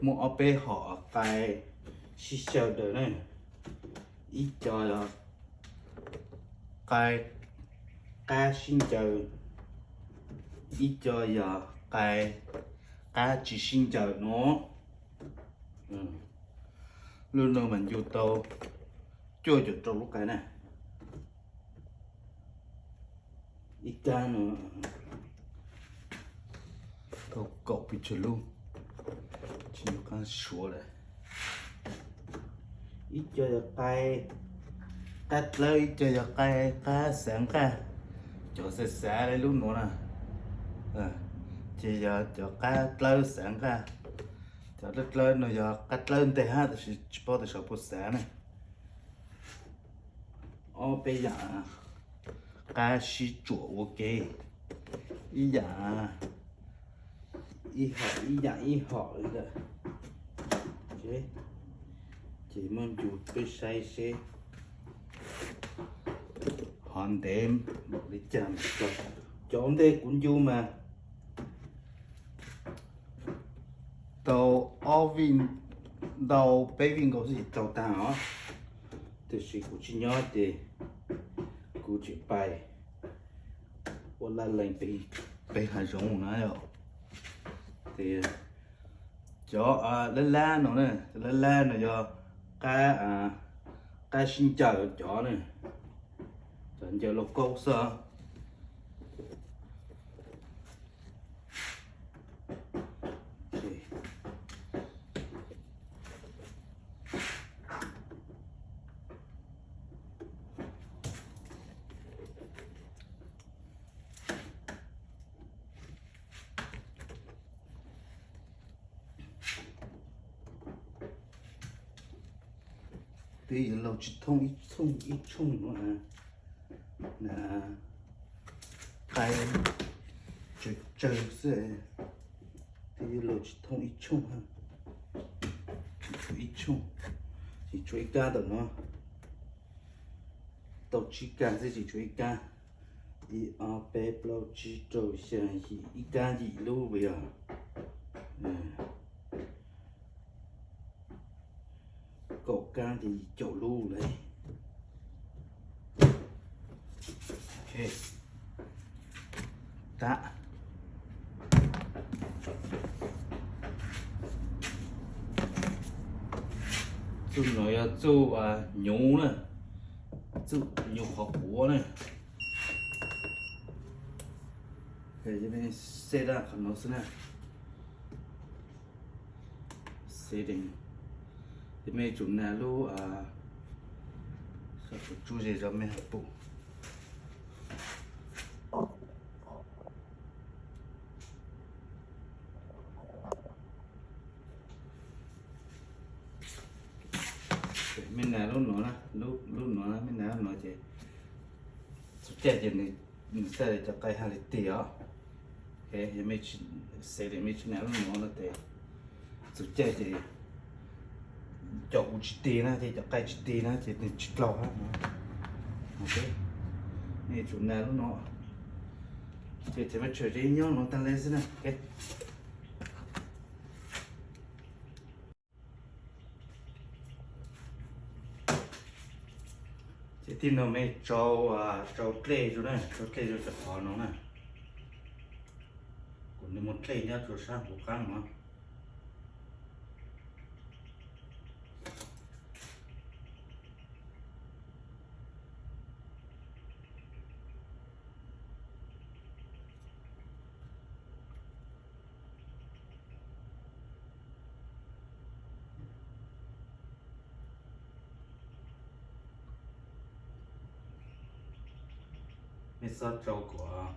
Muaj ob peb hom qai sib xyaw daws na, ib co yog qai qab sib ncaws, ib co yog qai qab tsis sib ncaws no. Lub no mas ncu tau cuaj caum rau lub qai na. Ib kab no tau kaum pes tsawg lub, tsis nco qab suav lawm. Ib co yog qai qab dlawb, ib co yog qai qab xav nqaj. Cov xav xav li lub nuav na, ces yog cov qab dlawb xav nqaj. Cov dlawb dlawb no yog qab dlawb nteg hab, tab sis tsis paub tias saum puas xav ne. Ob peb yam qab sib tsuam ua ke, ib yam, ib hom ib yam ib hom li ntawd. Ces muab ncu peb saib seb hov ntev npaum li cas. Cov ntej kuv ncu mas tau ob vij, ntau peb vij nkaus xwb ces tau tag os. Tiam sis kuv tsis nyob ces kuv tseem pais ua laj lees pem hav zoov na yom. Ces cov lab lab no na, cov lab lab no yog qab, qab sib ncaws cov na, cov ncaws lauj kaub xwb. Twb yuav laug tsis thooj ib tshooj, ib tshooj no na, qai tsawg tsawg xwb. Twb yuav laug tsis thooj ib tshooj, tsis tshuav ib tshooj, tsis tshuav ib kab ntawm no. Tau tsib kab xwb tsis tshuav ib kab. Ib ob peb plaub tsib rau xya yim, ib kab yim lub puas yog? Kaum kab ces yim caum lub lawm. Tab, txuj no yog txuj nyuv na, txuj nyuv qhov quav na. Xeb dab qhov no xwb na. Xeb dees, ces mej tsum nas lub, kuv tsuj ze zog mej ho pum. Mej nas lub no, lub no, mej nas lub no ces txug caij ces nws xav cov qai hab li tig os. Yog mej xav tias mej tsis nas lub no no ces txug caij ces cov kuv tsis tig na, ces cov qai tsis tig na ces nws tsis dlaug hab. Mej tsum nas lub no, ces mej tshawm zeb nyob no tag le xwb na. Ces tib no mej tsau, tsau dlej rau na, tsau dlej rau cov qhov no na. Kuv nws muaj dlej nyob rau sab hauv qab no. Mej xob tsau kom,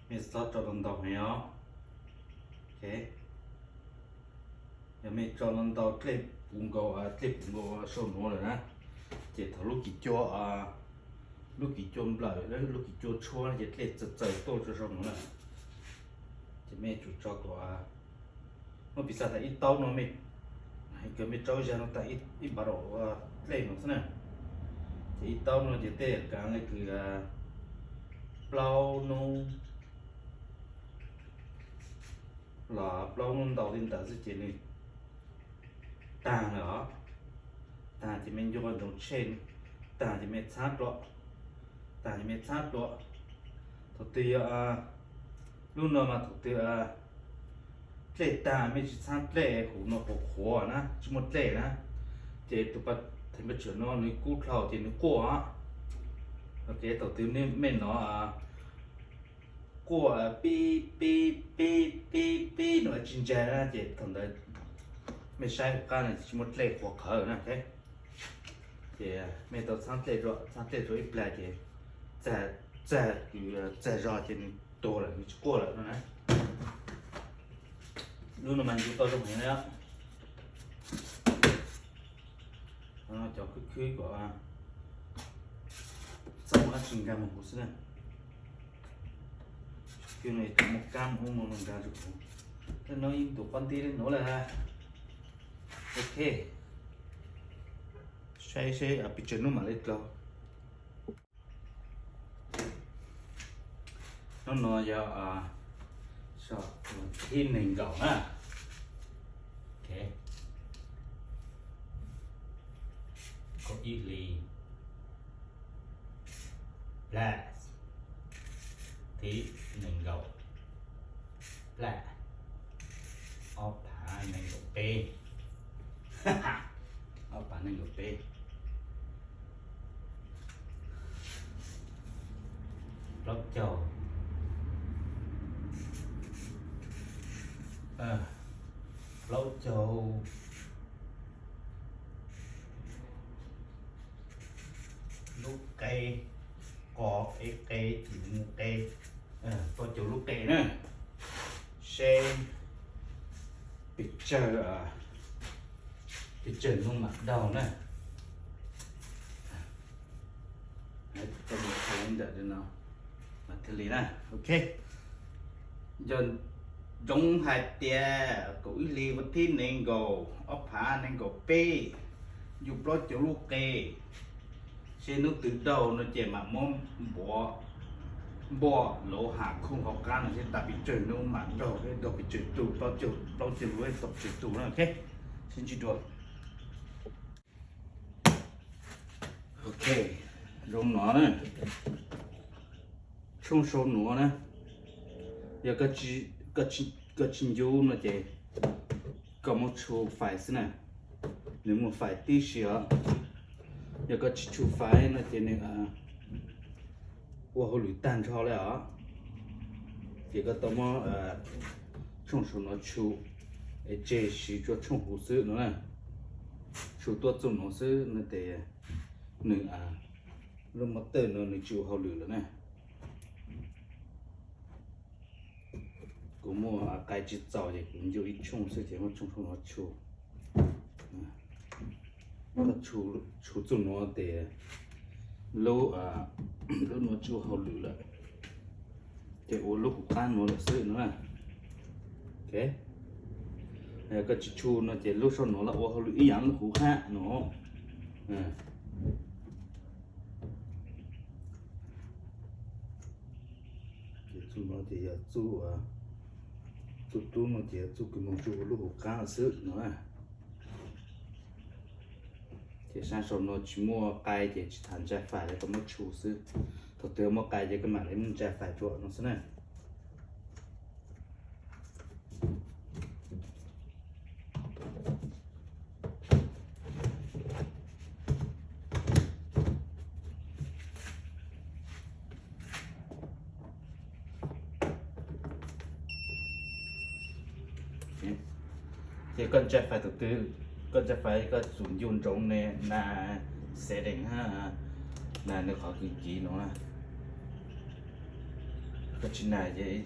mej xob tsau ntau ntau heev os. Yog mej tsau ntau ntau dlej puv nkaus, dlej puv nkaus saum nuav lawm na, ces thaum lub kis cua, lub kis cua nplawm, lub kis cua tshuab ces dlej txawm txawm tuaj rau saum nuav lawm. Ces mej tsum tsau kom, muab piv xam tas ib taub no mej, hais tias mej tsau zag no tas ib npav daum dlej no xwb na. Ces ib taub no ces tej yam kaav le kws plaub hnub los plaub hnub ntau li ntawd xwb ces nws taag lawm os. Taag ces mej ncu qo ntsoov tshej, taag ces mej txhab dlua, taag ces mej txhab dlua. Thaum twg yog, lub no mas thaum twg dlej taag mej tsi txhab dlej, huv no qhuav qhuav na, tsi muaj dlej na, ces tus pa, theem paj tshawm no nwg kub dlhau ces nwg quaj. Ok, thaum twg mej nov quaj pib pib pib pib pib no tsi ntsag na, ces thaum ntawd mej saib huv qaab no tsi muaj dlej qhuav qhawv na. Ces mej tau txhab dlej rua, txhab dlej rua ib plag ces txag, txag zog ces nwg tuag lawm, nwg tsi quaj lawm no na. Lub no mas ncu tau zoo heev na. Cov khwb khwb kom txaj muag dab tsi nkag mus huv xwb na. Cov no cov muaj kab ub no nkag rua huv. Tej no yeej tus qab ntij le nuav lawm. Ok, saib seb pes tsawg nub mam le dlaug. Nub no yog thib neeg nkaum na. Kaum ib hli plag, thib neeg nkaum plag, ob phav neeg nkaum peb, ob phav neeg nkaum peb, plaub caug, plaub caug lub qe, qo, e, qe, ib, qe, plaub caug lub qe na. Seb pes tsawg, pes tsawg nub mam daug na. Ntawm no mas thiaj li na. Ok, yog ntsoov hais tias kaum ib hlis vas thib nees nkaum, ob phav nees nkaum peb, yug plaub caug lub qe, seb nub twg daug no ces mam muab npuav npuaj lauv has khooj hauv qab no seb tas pes tsawg nub mam daug, daug pes tsawg tug, plaub caug, plaub caug lub tau pes tsawg tug na. Ok, sib ntsib dua. Ok, zoo no na. Tshooj sau nuav na, yog koj tsis ncu no ces koj muab tshu fais xwb na, nws muaj fais tib si os. Yog koj tsis tshu fais no ces nws ua hauj lwm tag nrho le os. Ces koj tau muab tshooj sau nuav tshu, es tseg siv tsua tshooj huv xwb no na. Tshu tuaj txuj nuav xwb no ces nws, lub motor no nws tsis ua hauj lwm lawm na. Kuv muaj qai tsis txaus ces kuv ncu ib tshooj xwb ces muab tshooj sau nuav tshu. Tshu txuj nuav ces lub, lub nuav tsis ua hauj lwm lawm, ces ua lub huv qab nuav lawm xwb no na. Ok, koj tsis tshu no ces lub sau nuav los ua hauj lwm ib yaam lub huv qab no. Ces txuj nuav ces yog txuj, txuj dub no ces yog txuj kws moog tshu lub huv qab xwb no. Ces sab sau nuav tsis muaj qai ces tsis tas ntsaj fais, koj muab tshu xwb. Thaum twg muaj qai ces koj mam li muab ntsaj fais rua no xwb na. Ces koj ntsaj fais thaum twg, koj ntsaj fais koj tsum ncu ntsoov ne, nas setting hab, nas nws qhov kws kiv no na. Koj tsis nas ces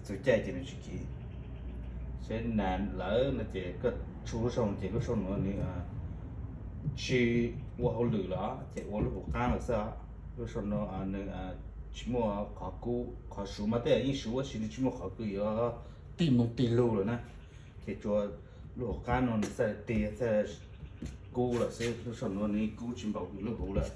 txug caij ces nws tsis kiv. Seb nas lawm no ces koj tshu lub sau ces lub sau nuav nws tsis ua hauj lwm lawm ces ua lub huv qab lawm xwb. Lub sau nuav nws tsis muaj qhov kub, qhov suv mas tej yam yeej suv tab sis nws tsis muaj qhov kws yuav tig moog tig lug lawm na. Ces tsuas lub huv qab no nws txhaj tig txhaj kub lawm xwb, lub sau nuav nws kub tsis npaum lub huv lawm.